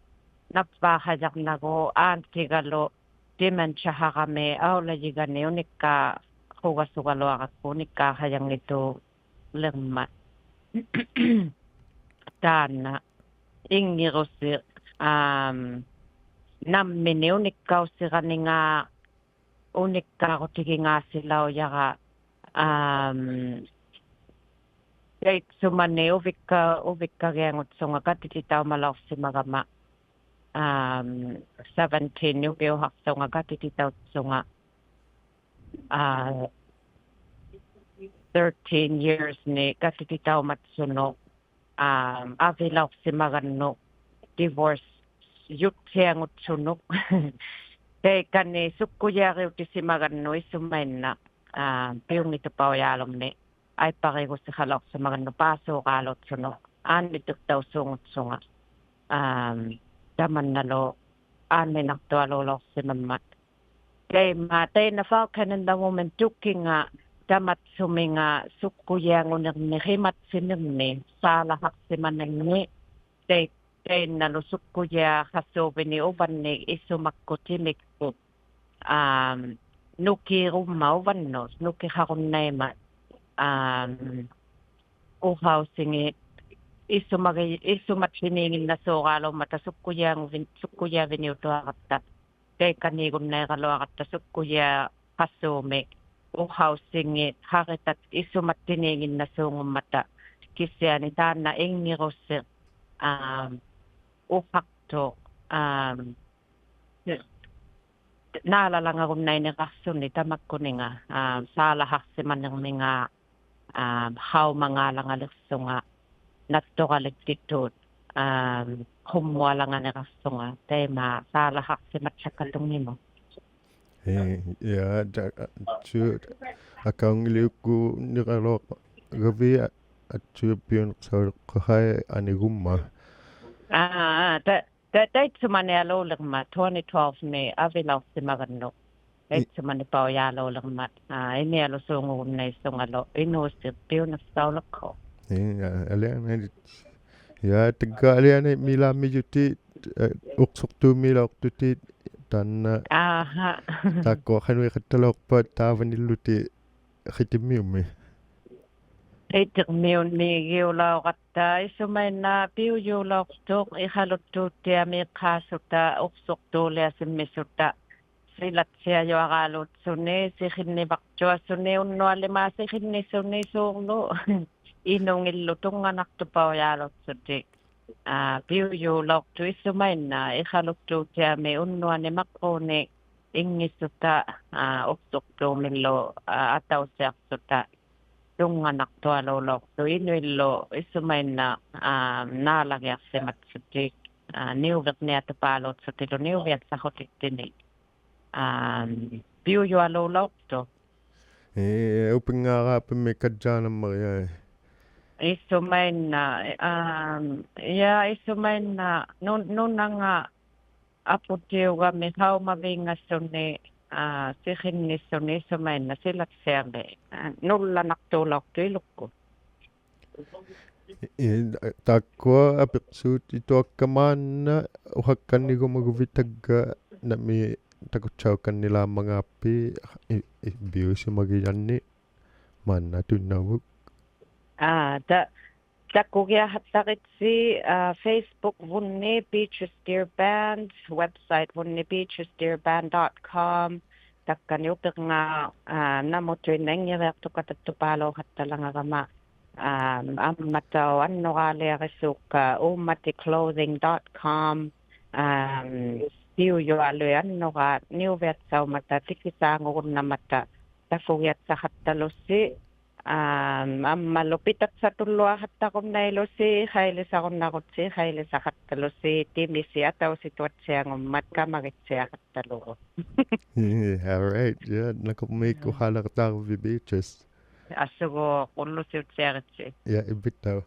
ᓇᕝᕚᖃᔭᕐᓇᒍ ᐋᓐᑎᒐᓗ dementia-ᖃᕋᒥ ᐊᐅᓚᔨᒐᓂ ᐅᓂᒃᑳᖁᒐᓱᒐᓗᐊᕋᒃᑯ ᐅᓂᒃᑳᖃᔭᙱᑑᓕᕐᒪᑦ. ᑖᓐᓇ ᐃᙱᕈᓯᖅ, um, ᓇᒻᒥᓂᒃ ᐅᓂᒃᑲᐅᓯᕋᓂᖓ ᐅᓂᒃᑳᕈᑎᒋᖔᓯᓚᐅᔭᕋ, um, ᑕᐃᑦᓱᒪᓂ ᐅᕕᒃᑲ-, ᐅᕕᒃᑲᒋᐊᖑᑦᓱᖓ ᑲᑎᑎᑕᐅᒪᓚᐅᖅᓯᒪᒐᒪ, um, seventeen-ᓂᒃ ᐅᑭᐅᖃᖅᓱᖓ ᑲᑎᑎᑕᐅᑦᓱᖓ, ᐋ, thirteen years-ᓂᒃ ᑲᑎᑎᑕᐅᒪᑦᓱᓄᒃ, um, ᐊᕕᓚᐅᖅᓯᒪᒐᓐᓄᒃ divorce-ᔪᑦᓯᐊᖑᑦᓱᓄᒃ. ᑕᐃᑲᓂ ᓱᒃᑯᔮᕆᐅᑎᓯᒪᒐᓐᓄᒃ ᐃᓱᒪᐃᓐᓇ, um, ᐱᐅᙱᑐᐸᐅᔮᓗᒻᒥ ᐊᐃᑉᐸᕆᒍᓯᖃᓚᐅᖅᓯᒪᒐᓐᓄᒃ ᐹᓲᒑᓘᑦᓱᓄᒃ ᐋᓐᓂᑎᖅᑕᐅᓲᖑᑦᓱᖓ, um, ᑕᒪᓐᓇᓗ ᐋᓐᓂᓇᖅᑐᐊᓘᓚᐅᖅᓯᒪᒻᒪᑦ. ᑕᐃᒪ, ᑕᐃᓐᓇ Falcon and the Woman ᑐᑭᖓ ᑕᒪᑦᓱᒥᖓ ᓱᒃᑯᔮᖑᓂᕐᓂᒃ ᕿᒪᑦᓯᓂᕐᓂᒃ ᓵᓚᖃᖅᓯᒪᓂᕐᓂᒃ, ᑕᐃ-, ᑕᐃᓐᓇᓗ ᓱᒃᑯᔮᖃᓲᕕᓂᒃ ᐅᕙᓐᓂᒃ ᐃᓱᒪᒃᑯᑦ ᑎᒥᒃᑯᑦ, um, ᓄᑭᕈᒻᒪᑦ ᐅᕙᓐᓄᑦ, ᓄᑭᖃᕈᓐᓇᐃᒻᒪᑦ, um, ᐅᖃᐅᓯᖏᑦ ᐃᓱᒪᒋ-, ᐃᓱᒪᑦᓯᓐᓂᖏᓐᓇᓲᕌᓘᒻᒪᑕ ᓱᒃᑯᔮᖑᕕᓐ-, ᓱᒃᑯᔮᕕᓂᐅᑐᐊᕋᑦᑕ. ᑕᐃᑲᓃᒍᓐᓇᐃᕋᓗᐊᕋᑦᑕ ᓱᒃᑯᔮᖃᓲᒥᒃ ᐅᖃᐅᓯᖏᑦ ᕼᐊᕆᑕᑦ ᐃᓱᒪᑦᑎᓐᓂᖏᓐᓇᓲᖑᒻᒪᑕ, ᑭᓯᐊᓂ ᑖᓐᓇ ᐃᙱᕈᓯᖅ, ᐋᒻ, ᐅᖃᖅᑐᖅ, ᐋᒻ, ᓈᓚᓚᖓᒍᓐᓇᐃᓂᕋᖅᓱᓂ ᑕᒪᒃᑯᓂᖓ, ᐋᒻ, ᓵᓚᖃᖅᓯᒪᓂᕐᒥᖓ, ᐋᒻ, ᖃᐅᒪᖔᓚᖓᓕᖅᓱᖓ, ᓇᑦᑐᕋᓕᒃᑎᑐᑦ, ᐋᒻ, ᖁᒻᒧᐊᓚᖓᓂᕋᖅᓱᖓ, ᑕᐃᒪ ᓵᓚᖃᖅᓯᒪᑦᓴᖃᑦᑐᙱᒧᑦ. ᐄ, ᐄ, ᐊ, ᐊ, ᐊᑦᓱ, ᐊᑲᐅᙱᓕᐅᒃᑯᓐᓂᕋᓗᐊᕋᕕᑦ, ᐊ, ᐊᑦᓱ ᐱᐅᓂᖅᓴᐅᓕᖅᑯᖅ ᖃᐃ ᐊᓂᒍᒻᒪᑦ. ᐋ, ᐋ, ᑕ-, ᑕ-, ᑕᐃᑦᓱᒪᓂᐊᓘᓕᕐᒪᑦ, twenty twelve-ᓂ ᐊᕕᓚᐅᖅᓯᒪᒐᓐᓄᒃ. ᐄ. ᑕᐃᑦᓱᒪᓂᐸᐅᔮᓘᓕᕐᒪᑦ, ᐋ, ᐃᓂᐊᓗᓲᖑᒍᓐᓇᐃᓱᖓᓗ, ᐃᓅᓯᖅ ᐱᐅᓂᖅᓴᐅᓕᖅᑯᖅ. ᐄ, ᐋ, ᐊᓕᐊᓇᐃ, ᐄ, ᑕᒡᒐ ᐊᓕᐊᓇᐃᑦ ᒦᓛᒻᒥᔪᑎᑦ, ᐊ, ᐅᖅᓱᖅᑑᒦᓚᐅᖅᑐᑎᑦ, ᑖᓐᓇ. ᐋᕼᐊ. ᑖᒃᑯᐊ ᖃᓄᐃᖃᑦᑕᓚᐅᖅᐸᑦ ᑖᕙᓂᓪᓗᑎᑦ ᕿᑎᕐᒥᐅᒥ. ᕿᑎᕐᒥᐅᒻᒥᒋᐅᓚᐅᕋᑦᑕ ᐃᓱᒪᐃᓐᓇ ᐱᐅᔫᓚᐅᖅᑐᖅ ᐃᖃᓗᑦᑑᑦᑎᐊᒦᖅᑳᓱᑕ ᐅᖅᓱᖅᑑᓕᐊᓯᒻᒥᓱᑕ ᓯᓚᑦᓯᐊᔪᐊᕌᓘᑦᓱᓂ ᓯᕿᓐᓂᕙᕐᔪᐊᓱᓂ ᐅᓐᓄᐊᓕᒫᑦ ᓯᕿᓐᓂᓱᓂ ᓲᕐᓗ ᐃᓄᖏᓪᓗ ᑐᙵᓇᖅᑐᐸᐅᔮᓘᑦᓱᑎᒃ. ᐋ, ᐱᐅᔫᓚᐅᖅᑐᖅ ᐃᓱᒪᐃᓐᓇ ᐃᖃᓗᑦᑑᑦᑎᐊᒥ ᐅᓐᓄᐊᓂ ᒪᕐᕉᓂ ᐃᙱᓱᑕ, ᐋ, ᐅᖅᓱᖅᑑᒥᓪᓗ, ᐋ, ᐊᑕᐅᓯᐊᖅᓱᑕ ᑐᙵᓇᖅᑐᐊᓘᓚᐅᖅᑐᖅ ᐃᓄᐃᓪᓗ ᐃᓱᒪᐃᓐᓇ, ᐋ, ᓈᓚᒋᐊᖅᓯᒪᑦᓱᑎᒃ, ᐋ, ᓂᐅᕕᕐᓂᐊᑐᐹᓘᑦᓱᑎᓪᓗ ᓂᐅᕕᐊᑦᓴᖁᑎᑦᑎᓂᒃ, ᐋ, ᐱᐅᔪᐊᓘᓚᐅᖅᑐᖅ. ᐄ, ᐅᐱᙵᕌᐱᒻᒥ ᑲᔾᔮᓐᓇᒻᒪᕆᐊᐃ. ᐃᓱᒪᐃᓐᓇ, ᐋ, ᐄ, ᐃᓱᒪᐃᓐᓇ ᓄ-, ᓄᓇᖓ ᐊᐳᑎᐅᒐᒥ ᖃᐅᒪᕕᖓᓱᓂ, ᐋ, ᓯᕿᓐᓂᓱᓂ ᐃᓱᒪᐃᓐᓇ ᓯᓚᑦᓯᐊᒥ, ᐋ, ᓄᓪᓚᓇᖅᑑᓚᐅᖅᑐᖅ ᐃᓗᒃᑯᑦ. ᐄ, ᑖᒃᑯᐊ ᐊᐱᖅᓲᑎᑐᐊᒃᑲ ᒫᓐᓇ ᐅᖃᒃᑲᓐᓂᕈᒪᒍᕕᑦ ᑕᒡᒐ ᓇᒥ ᑕᑯᑦᓴᐅᒃᑲᓐᓂᓛᒻᒪᖔᖅᐱᑦ ᐃ-, ᐃ-, ᐱᐅᓯᒪᒋᔭᓐᓂᒃ ᒫᓐᓇ ᑐᐃᓐᓇᐅᕗᒃ. ᐋ, ᑕ-, ᑕᑯᒋᐊᖃᑦᑕᕆᑦᓯ, ᐋ, Facebook-ᕗᓐᓂ Beatrice Deer Band, website-ᕗᓐᓂ beatrice deer band dot com, ᑕᒃᑲᓂ ᐅᐱᕐᖔ, ᐋ, ᓇᒧᑐᐃᓐᓇᖏᕆᐊᖅᑐᖃᑦᑕᖅᑐᐹᓘᖃᑦᑕᓚᖓᒐᒪ, ᐋ, ᐊᒻᒪᑦᑕᐅᖅ ᐊᓐᓄᕌᓕᐊᕆᓲᒃᑲ ᐆᒻᒪᑎ clothing dot com, ᐋ, ᐱᐅᔪᐊᓗᐃᑦ ᐊᓐᓄᕌᖅ ᓂᐅᕕᐊᑦᓴᐅᒻᒪᑕ ᑎᑭᓵᖑᒍᓐᓇᒪᑕ ᑕᑯᒋᐊᑦᓴᖃᑦᑕᓗᓯ, ᐋ, ᐊᒻᒪᓗ ᐱᑕᒃᓴᑐᓪᓗᐊᖃᑦᑕᕈᓐᓇᐃᓗᓯ, ᐃᖃᐃᓕᓴᕈᓐᓇᕈᑦᓯ, ᐃᖃᐃᓕᓴᖃᑦᑕᓗᓯ, ᑎᒥᓯ ᐊᑕᐅᓯᑐᐊᑦᓯᐊᖑᒻᒪᑦ ᑲᒪᒋᑦᓯᐊᖃᑦᑕᓗᒍ. Yeah, all right. Yeah, ᓇᑯᕐᒦᒃᑯᑦ ᖃᓚᖃᑦᑕᕈᕕᑦ Beatrice. ᐊᓱᒎᖅ ᐅᓪᓗᓯᐅᑦᓯᐊᕆᑦᓯ. Yeah, ᐃᕝᕕᑦᑕᐅᖅ.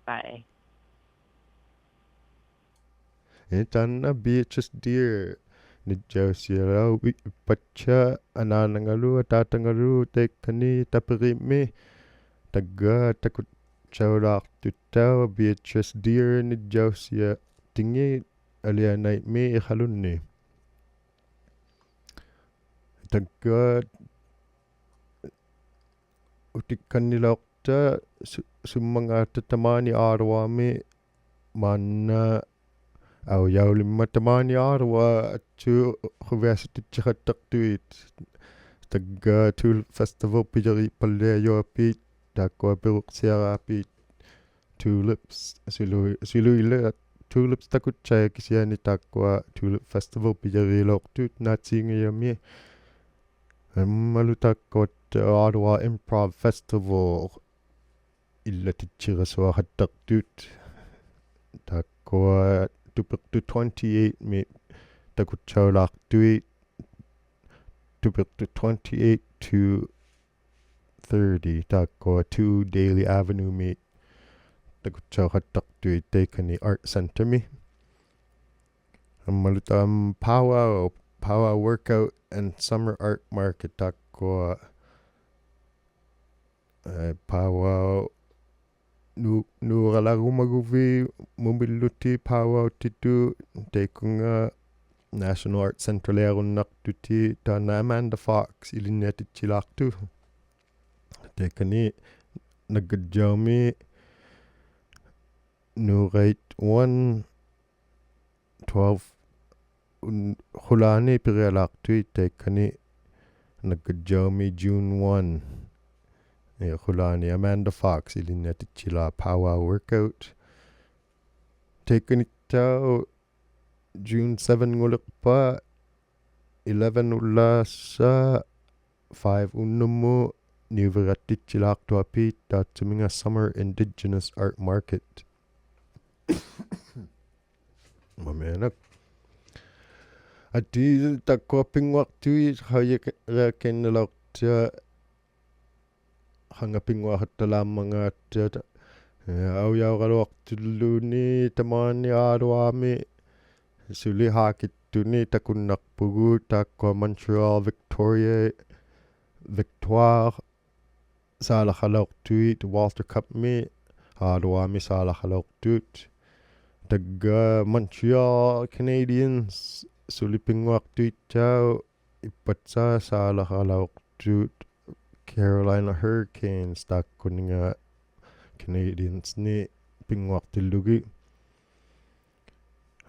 Bye. ᐄ, ᑖᓐᓇ Beatrice Deer ᓂᔾᔭᐅᓯᔭᓚᐅ-, ᐃ-, ᐃᑉᐸᑦᓴᖅ ᐊᓈᓇᖓᓗ ᐊᑖᑕᖓᓗ ᑕᐃᑲᓂ ᑕᐱᕇᒻᒥ. ᑕᒡᒐ ᑕᑯᑦᓴᐅᓛᖅᑐᑦᑕᐅᖅ Beatrice Deer ᓂᔾᔭᐅᓯᔭᑎᖏᑦ ᐊᓕᐊᓇᐃᒻᒥ ᐃᖃᓗᓐᓂ. ᑕᒡᒐ ᐅᑎᒃᑲᓐᓂᓚᐅᖅᑕ ᓱ-, ᓱᒻᒪᖔᑕ ᑕᒫᓂ ᐋᑐᕚᒥ ᒫᓐᓇ ᐊᐅᔭᐅᓕᒻᒪᑦ ᑕᒫᓂ ᐋᑐᕚ ᐊᑦᓱ ᖁᕕᐊᓯᑎᑦᓯᖃᑦᑕᖅᑐᐃᑦ. ᑕᒡᒐ Tulip Festival ᐱᔭᕇᑉᐸᓪᓕᐊᔪᐊᐲᑦ, ᑖᒃᑯᐊ ᐱᕈᖅᓯᐊᕌᐲᑦ tulips, ᓱᓗ-, ᓱᓗᐃᓛᒃ tulips ᑕᑯᑦᓴᐃᑦ ᑭᓯᐊᓂ ᑖᒃᑯᐊ Tulip Festival ᐱᔭᕇᓚᐅᖅᑐᑦ ᓈᑦᓰᖓᔭᒥ. ᐊᒻᒪᓗ ᑖᒃᑯᐊᑦᑕᐅᖅ Ottawa Improv Festival ᐃᓪᓚᑎᑦᓯᕋᓱᐊᖃᑦᑕᖅᑐᑦ. ᑖᒃᑯᐊ ᑐᐱᖅᑑᑦ twenty-eight-ᒥ ᑕᑯᑦᓴᐅᓛᖅᑐᐃᑦ, ᑐᐱᖅᑑᑦ twenty-eight to thirty, ᑖᒃᑯᐊ two Daly Avenue-ᒥ ᑕᑯᑦᓴᐅᖃᑦᑕᖅᑐᐃᑦ ᑕᐃᑲᓂ Art Center-ᒥ. ᐊᒻᒪᓗ ᑖᒻ powwow, powwow workout and summer art market ᑖᒃᑯᐊ, ᐁ, powwow ᓄ-, ᓄᕋᓚᒍᒪᒍᕕᑦ ᒧᒥᓪᓗᑎᒃ powwow-ᑎᑐᑦ ᑕᐃᑯᖓ National Art Center-ᓕᐊᕈᓐᓇᖅᑐᑎᒃ ᑖᓐᓇ Amanda Fox ᐃᓕᓐᓂᐊᑎᑦᓯᓛᖅᑐᖅ. ᑕᐃᑲᓂ ᓇᒡᒐᔾᔭᐅᒥ ᓄᕋᐃᑦ one, twelve ᐅᓐ-, ᖁᓛᓂ ᐱᒋᐊᓛᖅᑐᐃᑦ ᑕᐃᑲᓂ ᓇᒡᒐᔾᔭᐅᒥ June one. ᐄ, ᖁᓛᓂ Amanda Fox ᐃᓕᓐᓂᐊᑎᑦᓯᓛᖅ powwow workout. ᑕᐃᑲᓂᑦᑕᐅᖅ June seven-ᖑᓕᖅᐸᑦ eleven ᐅᓪᓛᓴᖅ five ᐅᓐᓄᒧᑦ ᓂᐅᕕᒐᑦᑎᑦᓯᓛᖅᑐᐊᐲᑦ ᑖᑦᓱᒥᖓ Summer Indigenous Art Market. ᒪᒥᐊᓇᒃ. ᐊᑏ ᑖᒃᑯᐊ ᐱᙳᐊᖅᑐᐃᑦ ᖃᐅᔨᒃᑲᐃᓐᓇᓚᐅᖅᑕ ᖃᖓ ᐱᙳᐊᖃᑦᑕᓛᕐᒪᖔᑦᑕ, ᐁ, ᐊᐅᔭᐅᒐᓗᐊᖅᑐᓪᓘᓐᓃᑦ ᑕᒫᓂ ᐋᑐᕚᒥ ᓱᓕ ᕼᐋᑭᑦᑐᓂᒃ ᑕᑯᓐᓇᖅᐳᒍᑦ ᑖᒃᑯᐊ Montreal, Victoria, Victoire ᓵᓚᖃᓚᐅᖅᑐᐃᑦ Walter Cup-ᒥ ᐋᑐᕚᒥ ᓵᓚᖃᓚᐅᖅᑐᑦ. ᑕᒡᒐ Montreal Canadiens ᓱᓕ ᐱᙳᐊᖅᑐᐃᑦᑕᐅᖅ ᐃᑉᐸᑦᓴᖅ ᓵᓚᖃᓚᐅᖅᑐᑦ Carolina Hurricanes ᑖᒃᑯᓂᖓ Canadiens-ᓂᒃ ᐱᙳᐊᖅᑎᓪᓗᒋᑦ.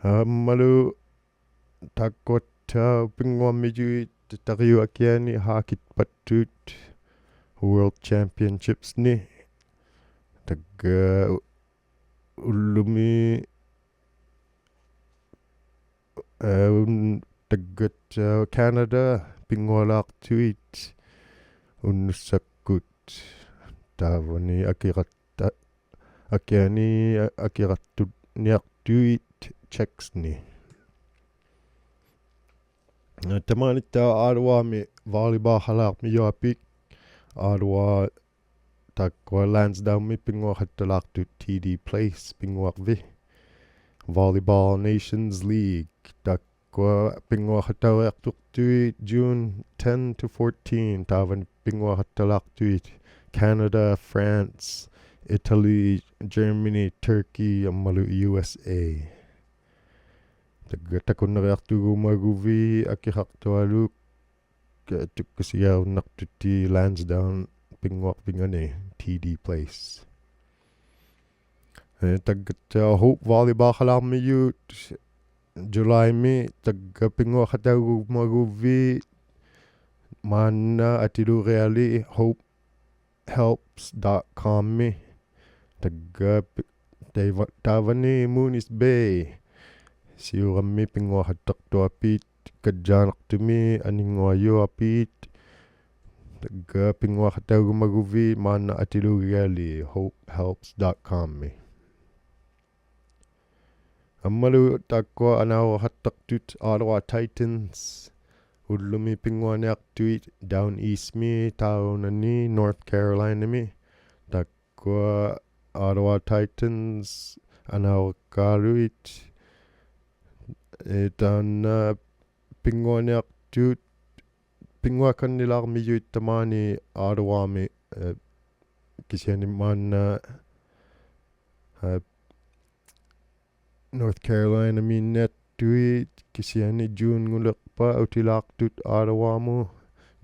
ᐊᒻᒪᓗ ᑖᒃᑯᐊᑦᑕᐅᖅ ᐱᙳᐊᕐᒥᔪᐃᑦ ᑕᕆᐅᑉ ᐊᑭᐊᓂᒃ ᕼᐋᑭᑦᐸᑦᑐᑦ World Championships-ᓂᒃ. ᑕᒡᒐ ᐅ-, ᐅᓪᓗᒥ, ᐁ, ᐅᓐ-, ᑕᒡᒐᑦᑕᐅᖅ Canada ᐱᙳᐊᓛᖅᑐᐃᑦ ᐅᓐᓄᒃᓴᒃᑯᑦ. ᑖᕙᓂ ᐊᑭᕋᑦᑕ-, ᐊᑭᐊᓂᒃ ᐊ-, ᐊᑭᕋᑦᑐᓂᐊᖅᑐᐃᑦ Czechs-ᓂᒃ. ᑕᒫᓂᑦᑕᐅᖅ ᐋᑐᕚᒥ volleyball-ᖃᓛᕐᒥᔪᐊᐲᑦ. ᐋᑐᕚ ᑖᒃᑯᐊ Lansdowne-ᒥ ᐱᙳᐊᖃᑦᑕᓛᖅᑐᑦ T D Place ᐱᙳᐊᕐᕕᑦ. Volleyball Nations League ᑖᒃᑯᐊ ᐱᙳᐊᖃᑕᐅᕆᐊᖅᑐᖅᑐᐃᑦ June ten to fourteen, ᑖᕙᓂ ᐱᙳᐊᖃᑦᑕᓛᖅᑐᐃᑦ Canada, France, Italy, Germany, Turkey ᐊᒻᒪᓗ U S A. ᑕᒡᒐ ᑕᑯᓐᓇᕆᐊᖅᑐᒍᒪᒍᕕᑦ ᐊᑭᖃᖅᑐᐊᓗᒃ ᑐᒃᑭᓯᒋᐊᕈᓐᓇᖅᑐᑎᒃ Lansdowne-ᒥ ᐱᙳᐊᕐᕕᖓᓂ, T D Place. ᐄ, ᑕᒡᒐᑦᑕᐅᖅ Hope volleyball-ᖃᓛᕐᒥᔪᑦ July-ᒥ, ᑕᒡᒐ ᐱᙳᐊᖃᑕᐅᒍᒪᒍᕕᑦ ᒫᓐᓇ ᐊᑎᓗᕆᐊᓕᒃ hope helps dot com-ᒥ. ᑕᒡᒐ ᐱ-, ᑕᐃᕙ-, ᑖᕙᓂ Mooney's Bay. ᓯᐅᕋᒥ ᐱᙳᐊᖃᑦᑕᖅᑐᐊᐲᑦ, ᑲᔾᔮᕐᓇᖅᑐᒥ ᐊᓂᙳᐊᔪᐊᐲᑦ. ᑕᒡᒐ ᐱᙳᐊᖃᑕᐅᒍᒪᒍᕕᑦ ᒫᓐᓇ ᐊᑎᓗᕆᐊᓕᒃ hope helps dot com-ᒥ. ᐊᒻᒪᓗ ᑖᒃᑯᐊ ᐊᓇᐅᕋᖃᑦᑕᖅᑐᑦ Ottawa Titans. ᐅᓪᓗᒥ ᐱᙳᐊᓂᐊᖅᑐᐃᑦ Down East-ᒥ, ᑖᕐᕕᐊᓂ, North Carolina-ᒥ. ᑖᒃᑯᐊ Ottawa Titans ᐊᓇᐅᕋᒃᑳᓗᐃᑦ. ᐄ, ᑖᓐᓇ ᐱᙳᐊᓂᐊᖅᑐᑦ, ᐱᙳᐊᒃᑲᓐᓂᓛᕐᒥᔪᐃᑦ ᑕᒫᓂ Ottawa-ᒥ, ᐄ, ᑭᓯᐊᓂ ᒫᓐᓇ, ᐄ, North Carolina-ᒦᓐᓂᐊᖅᑐᐃᑦ, ᑭᓯᐊᓂ June-ᖑᓕᖅᐸᑦ ᐅᑎᓛᖅᑐᑦ Ottawa-ᒧᑦ,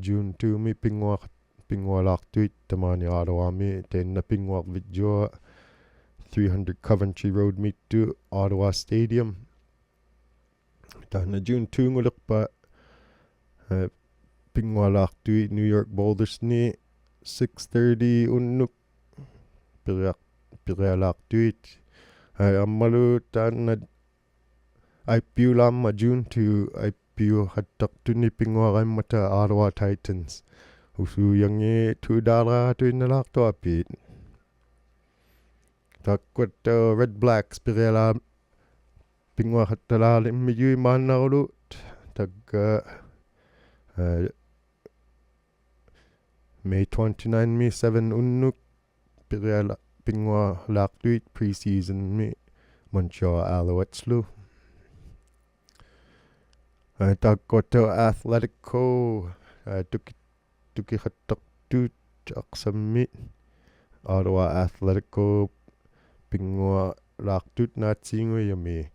June two-ᒥ ᐱᙳᐊ-, ᐱᙳᐊᓛᖅᑐᐃᑦ ᑕᒫᓂ Ottawa-ᒥ, ᑕᐃᓐᓇ ᐱᙳᐊᕐᕕᒡᔪᐊᖅ three hundred Coventry Road-ᒦᑦᑐᖅ Ottawa Stadium. ᑖᓐᓇ June two-ᖑᓕᖅᐸᑦ, ᐄ, ᐱᙳᐊᓛᖅᑐᐃᑦ New York Boulders-ᓂ, six thirty ᐅᓐᓄᒃ ᐱᕆᐊ-, ᐱᕆᐊᓛᖅᑐᐃᑦ. ᐄ, ᐊᒻᒪᓗ ᑖᓐᓇ ᐊᐃᑉᐱᐅᓛᒻᒪᑦ June two, ᐊᐃᑉᐱᐅᖃᑦᑕᖅᑐᓂᒃ ᐱᙳᐊᕋᐃᒻᒪᑕ Ottawa Titans. ᐅᓲᔮᖏᑦ two dollar-ᑐᐃᓐᓇᓛᖅᑐᐊᐲᑦ. ᑖᒃᑯᐊᑦᑕᐅᖅ Red Blacks ᐱᕆᐊᓛ-, ᐱᙳᐊᖃᑦᑕᓛᕐᒥᔪᐃᑦ ᒫᓐᓇᕈᓗᒃ, ᑕᒡᒐ, ᐄ, May twenty-nine-ᒥ seven ᐅᓐᓄᒃ ᐱᕆᐊᓛ-, ᐱᙳᐊᓛᖅᑐᐃᑦ preseason-ᒥ Montreal Alouettes-ᓗ. ᐄ, ᑖᒃᑯᐊᑦᑕᐅᖅ Atlético, ᐄ, ᑐᑭ-, ᑐᑭᖃᑦᑕᖅᑐᑦ ᐊᖅᓴᒥᒃ, Ottawa Atlético ᐱᙳᐊᓛᖅᑐᑦ ᓈᑦᓰᖑᔭᒥᒃ.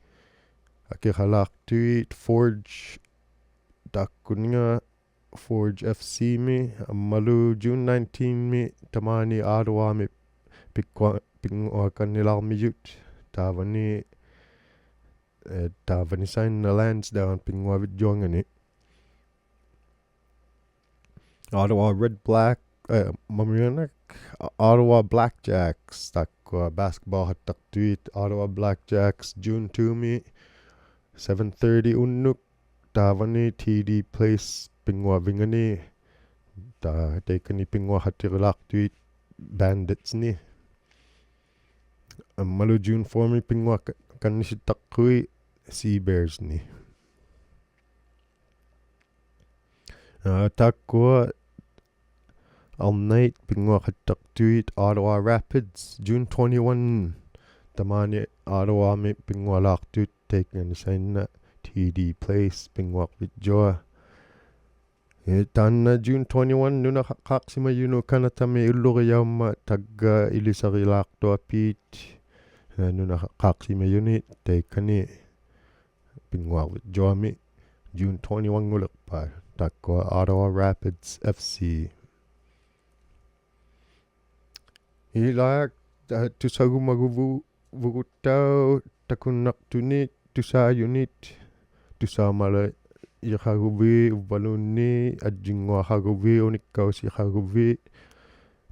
ᐊᑭᖃᓛᖅᑐᐃᑦ Forge ᑖᒃᑯᓂᖓ Forge F C-ᒥ, ᐊᒻᒪᓗ June nineteen-ᒥ ᑕᒫᓂ Ottawa-ᒥ ᐱᒃᑯᐊ-, ᐱᙳᐊᒃᑲᓐᓂᓛᕐᒥᔪᑦ, ᑖᕙᓂ, ᐄ, ᑖᕙᓂ Saina Lansdowne ᐱᙳᐊᕕᒡᔪᐊᖓᓂ. Ottawa Red Black, ᐄ, ᒪᒥᐊᓇᒃ, Ottawa Blackjacks, ᑖᒃᑯᐊ basketball-ᖃᑦᑕᖅᑐᐃᑦ Ottawa Blackjacks, June two-ᒥ seven thirty ᐅᓐᓄᒃ, ᑖᕙᓂ T D Place ᐱᙳᐊᕐᕕᖓᓂ, ᑖ-, ᑕᐃᑲᓂ ᐱᙳᐊᖃᑎᕆᓛᖅᑐᐃᑦ Bandits-ᓂ. ᐊᒻᒪᓗ June four-ᒥ ᐱᙳᐊᒃᑲ-, ᒃᑲᓐᓂᓯᑦᑕᖅᑯᐃᑦ Sea Bears-ᓂ. ᐋ, ᑖᒃᑯᐊ ᐊᕐᓇᐃᑦ ᐱᙳᐊᖃᑦᑕᖅᑐᐃᑦ Ottawa Rapids, June twenty-one. ᑕᒫᓂ Ottawa-ᒥ ᐱᙳᐊᓛᖅᑐᑦ ᑕᐃᑲᓂ Saina T D Place ᐱᙳᐊᕐᕕᒡᔪᐊᖅ. ᐄ, ᑖᓐᓇ June twenty-one ᓄᓇᖃ-, ᖃᖅᓯᒪᔪᓄᑦ ᑲᓇᑕᒥ ᐅᓪᓗᕆᔭᐅᒻᒪᑦ ᑕᒡᒐ ᐃᓕᓴᕆᓛᖅᑐᐊᐲᑦ, ᐄ, ᓄᓇᖃ-, ᖃᖅᓯᒪᔪᓂᒃ ᑕᐃᑲᓂ ᐱᙳᐊᕐᕕᒡᔪᐊᒥᒃ June twenty-one-ᖑᓕᖅᐸᑦ, ᑖᒃᑯᐊ Ottawa Rapids F C. ᐃᓛᒃ, ᑕ-, ᑐᓴᕈᒪᒍᕗ-, ᕗᒍᑦᑕᐅᖅ ᑕᑯᓐᓇᖅᑐᓂᒃ, ᑐᓵᔪᓂᒃ, ᑐᓵᒪᓚᐃᖃᕈᕕᑦ ᐅᕝᕙᓘᓐᓃᑦ, ᐊᔾᔨᙳᐊᖃᕈᕕᑦ, ᐅᓂᒃᑲᐅᓯᖃᕈᕕᑦ,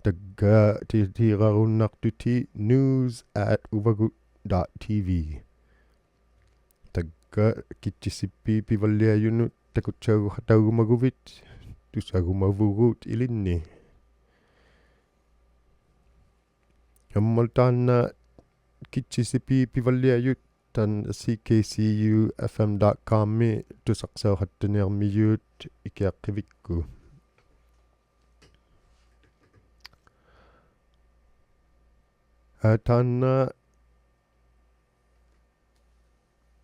ᑕᒡᒐ ᑎ-, ᑎᕋᕈᓐᓇᖅᑐᑎᑦ news at uvagut dot T V. ᑕᒡᒐ ᑭᑦᔨᓯᐱ ᐱᕙᓪᓕᐊᔪᓄᑦ ᑕᑯᑦᓴᕈ-, ᖃᑕᐅᒍᒪᒍᕕᑦ, ᑐᓴᕈᒪᕗᒍᑦ ᐃᓕᓐᓂᒃ. ᐊᒻᒪᓗ ᑖᓐᓇ ᑭᑦᔨᓯᐱ ᐱᕙᓪᓕᐊᔪᑦ ᑖᓐ C K C U F M dot com-ᒥ ᑐᓴᖅᓴᐅᖃᑦᑕᓂᐊᕐᒥᔪᑦ ᐃᑭᐊᖅᑭᕕᒃᑯᑦ. ᐋ, ᑖᓐᓇ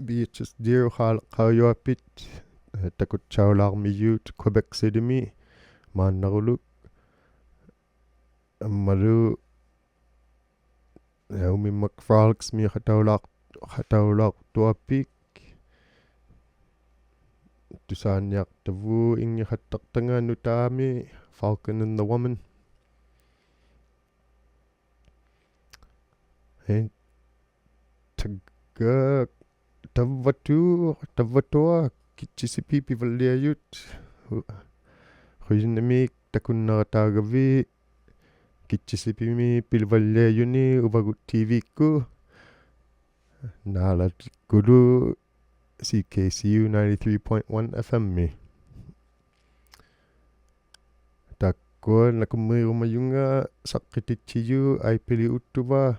V H S D-ᖑᓵᓚᖅᑲᐅᔪᐊᐲᑦ, ᐄ, ᑕᑯᑦᓴᐅᓛᕐᒥᔪᑦ Quebec City-ᒥ ᒫᓐᓇᕈᓗᒃ. ᐊᒻᒪᓗ, ᐄ, ᐅᒥᒻᒪᒃ Frolics-ᒥ ᖃᑕᐅᓛᖅ-, ᖃᑕᐅᓛᖅᑐᐊᐲᒃ. ᑐᓵᓐᓂᐊᖅᑕᕗᑦ ᐃᙱᖃᑦᑕᖅᑕᖓ ᓄᑖᒥ, Falcon and the Woman. ᐄ, ᑕᒡᒐ ᑕᕝᕙᑐ-, ᑕᕝᕙᑐᐊᖅ ᑭᑦᔨᓯᐱ ᐱᕙᓪᓕᐊᔪᑦ. ᖁ-, ᖁᔭᓐᓇᒦᒃ ᑕᑯᓐᓇᕋᑖᒐᕕᑦ ᑭᑦᔨᓯᐱᒥ ᐱᕙᓪᓕᐊᔪᓂᒃ ᐅᕙᒍᑦ ᑎᕕᒃᑯᑦ. ᓈᓚᑎᒃᑯᓗᒃ C K C U ninety-three point one F M-ᒥ. ᑖᒃᑯᐊ ᓇᑯᕐᒦᕈᒪᔪᖓ ᓴᖅᑭᑎᑦᓯᔪᖅ ᐊᐃᐱᓕ ᐅᑦᑐᕚ.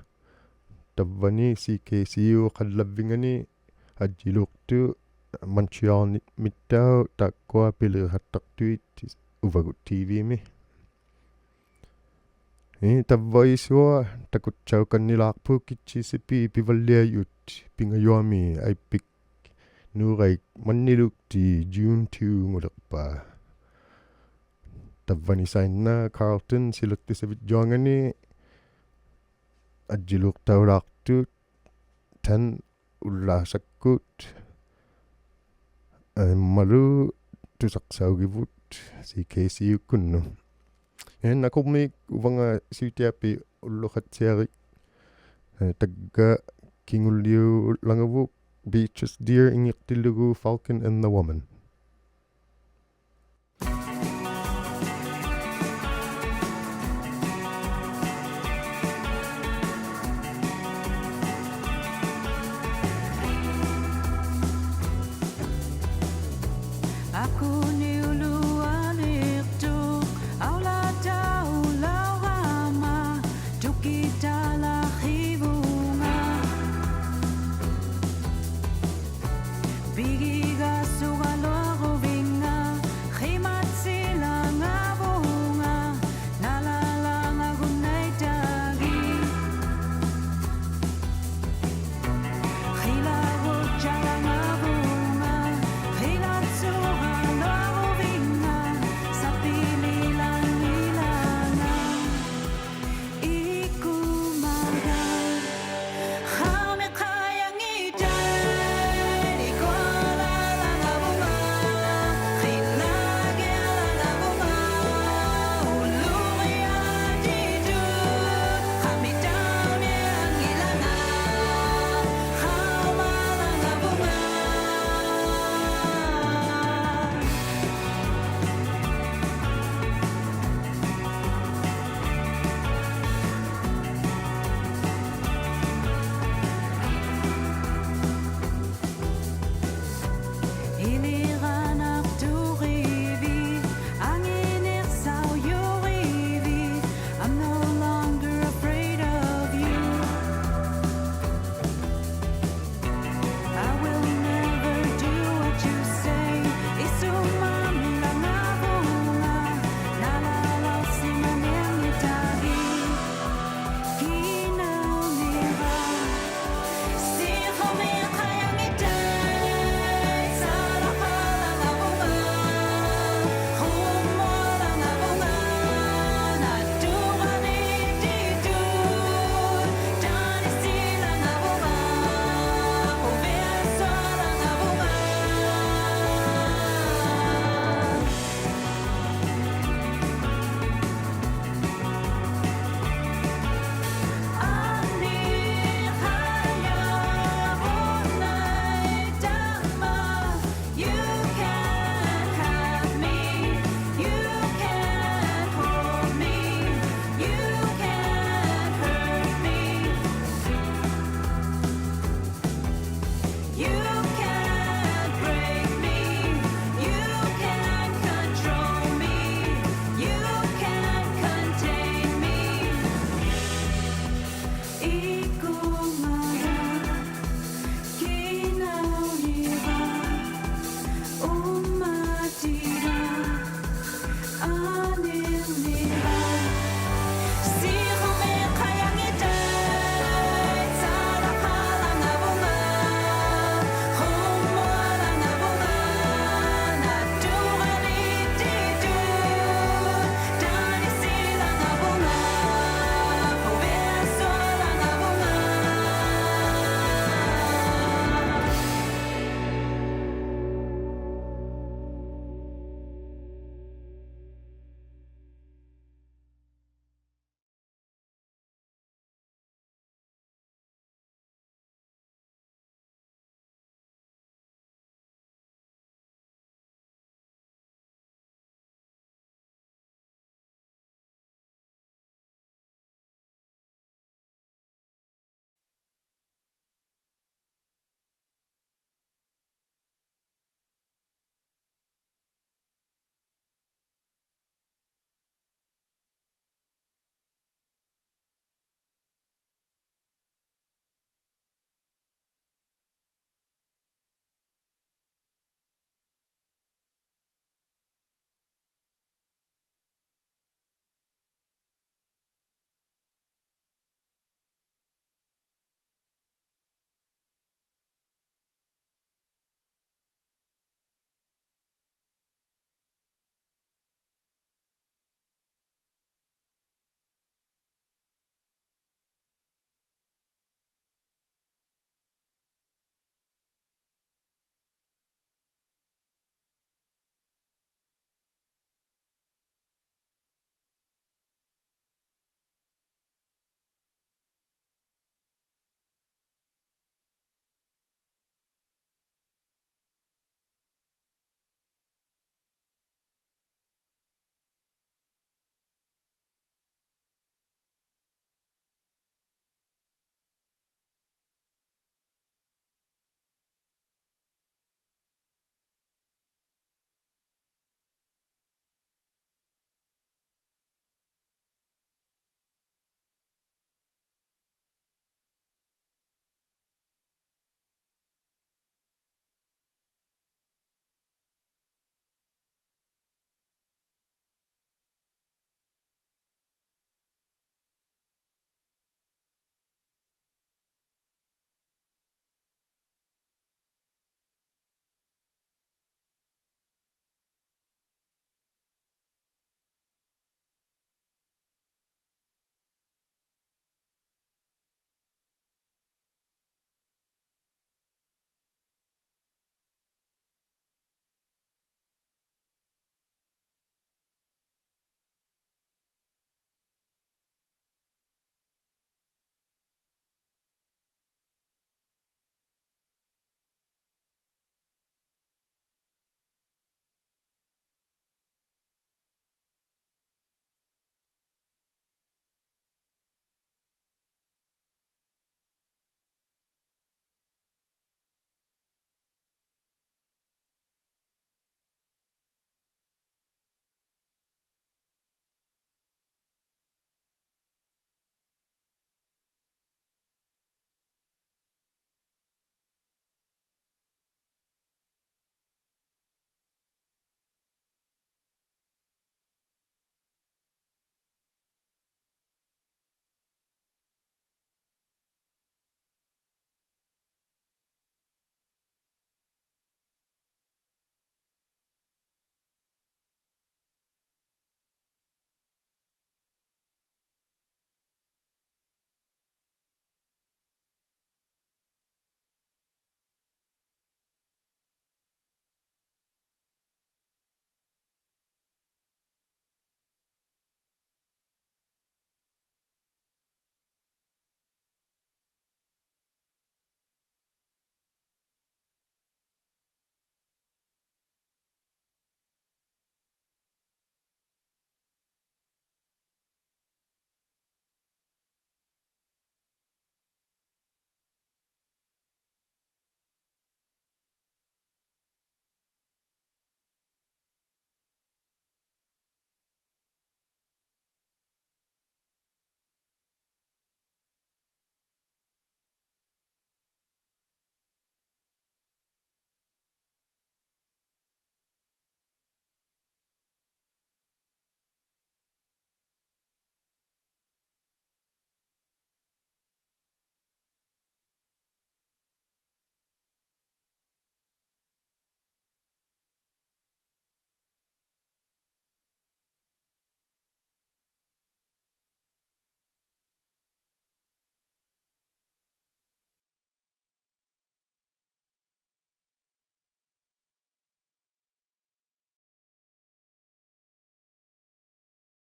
ᑕᕝᕙᓂ C K C U ᖃᓪᓚᕝᕕᖓᓂ ᐊᔾᔨᓕᐅᖅᑐᖅ Montreal-ᒥᑦᑕᐅᖅ ᑖᒃᑯᐊ ᐱᓕᕆᖃᑦᑕᖅᑐᐃᑦ ᐅᕙᒍᑦ ᑎᕕᒥ. ᐄ, ᑕᕝᕙᐃᓱᐊᖅ ᑕᑯᑦᓴᐅᒃᑲᓐᓂᓛᖅᐳᖅ ᑭᑦᔨᓯᐱ ᐱᕙᓪᓕᐊᔪᑦ ᐱᖓᔪᐊᒥ ᐊᐃᐱᒃ ᓄᕋᐃᒃ ᒪᓐᓂᓗᒃᑏᑦ June two-ᖑᓕᖅᐸᑦ. ᑕᕝᕙᓂ ᓴᐃᓐᓇ Carlton ᓯᓚᑦᑎᓴᕕᔾᔪᐊᖓᓂ ᐊᔾᔨᓕᐅᖅᑕᐅᓛᖅᑐᑦ ten ᐅᓪᓛᓴᒃᑯᑦ, ᐊᐃᒻᒪᓗ ᑐᓴᖅᓴᐅᒋᕗᑦ C K C U-ᑯᓐᓄᑦ. ᐄ, ᓇᑯᕐᒦᒃ ᐅᕙᖓ ᓯᐅᑎᐊᐱᒃ ᐅᓪᓗᖃᑦᓯᐊᕆᒃ, ᐄ, ᑕᒡᒐ ᑭᖑᓪᓕᐅᓚᖓᕗᒃ Beatrice Deer ᐃᙱᖅᑎᓪᓗᒍ Falcon and the Woman.